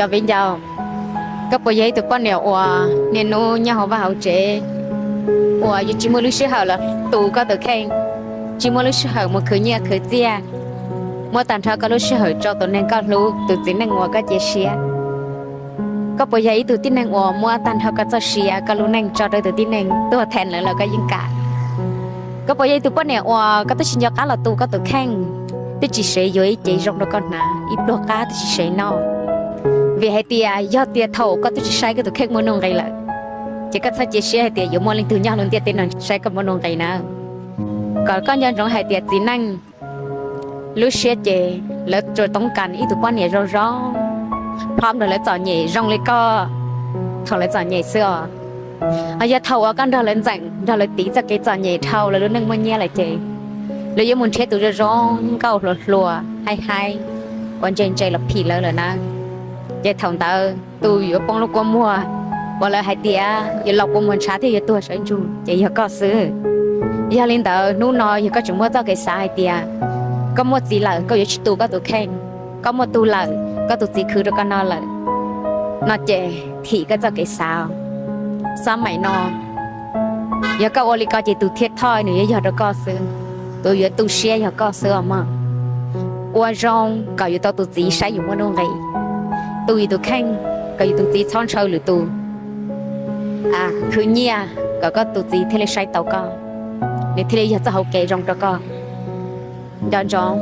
Cov viv ncaus, koj puas yog ib tug poj niam uas niaj hnub nyob hauv vaj hauv tsev, uas yus tsis muaj lub sij hawm los tu koj tus kheej, tsis muaj lub sij hawm mus khwv nyiaj khwv txiaj, muab tag nrho koj lub sij hawm tso tus neeg koj hlub, tus txiv neej uas koj cia siab? Koj puas yog ib tug tib neeg uas muab tag nrho koj txoj sia, koj lub neej tso rau tus tib neeg tuag them lawv los koj yeej kam? Koj puas yog ib tug poj niam uas koj twb tsis nco qab los tu koj tus kheej, twb tsis xav yuav ib cev zoo rau koj hnav, ib pluag qab twb tsis xav noj, vim hais tias yog tias thaum koj twb tsis saib koj tus kheej muaj nuj nqis lawm, ces koj txhob cia siab hais tias yuav muaj leej twg nyob hauv lub ntiaj teb no saib koj muaj nuj nqis na. Kom koj nco ntsoov hais tias txiv neej lub siab ces lawv tsuas toob kas ib tug poj niam zoo zoo, phob nrog lawv txom nyem zoo li koj thaum lawv txom nyem xwb os. Ho yog thaum uas koj nrog lawv ntxeem nrog lawv tiv txoj kev txom nyem dhau lawv lub neej muaj nyiaj lawm ces lawv yuav mus nrhiav tus zoo zoo nkauj hluas hluas haib haib uas ntse ntse los phim lawv lawm na. Ces thaum ntawd tus yuav poob lub kua muag uas lawv hais tias yuav los kua muag ntshav thiab yuav tuag sawv ntsug ces yog koj xwb. Yog li ntawd hnub no yog koj tseem muaj txoj kev xav hais tias koj muaj txiv lawm koj yuav tsis tu koj tus kheej, koj muaj tug lawm koj tus txiv khwv rau koj noj lawm, no ces thim koj txoj kev xav. Xab maim no yog koj ua li ko ces tus thiaj thoj nws yuav yog rau koj xwb, tus yuav tu siab yog koj xwb os mog. Ua zoo kom yus tau tus txiv saib yus muaj nuj nqis, tu yus tus kheej kom yus tus txiv txhob ntshaw lwm tus, khwv nyiaj kom koj tus txiv thiaj li saib tau koj, nws thiaj li yog txoj hauv kev zoo rau koj. Nco ntsoov,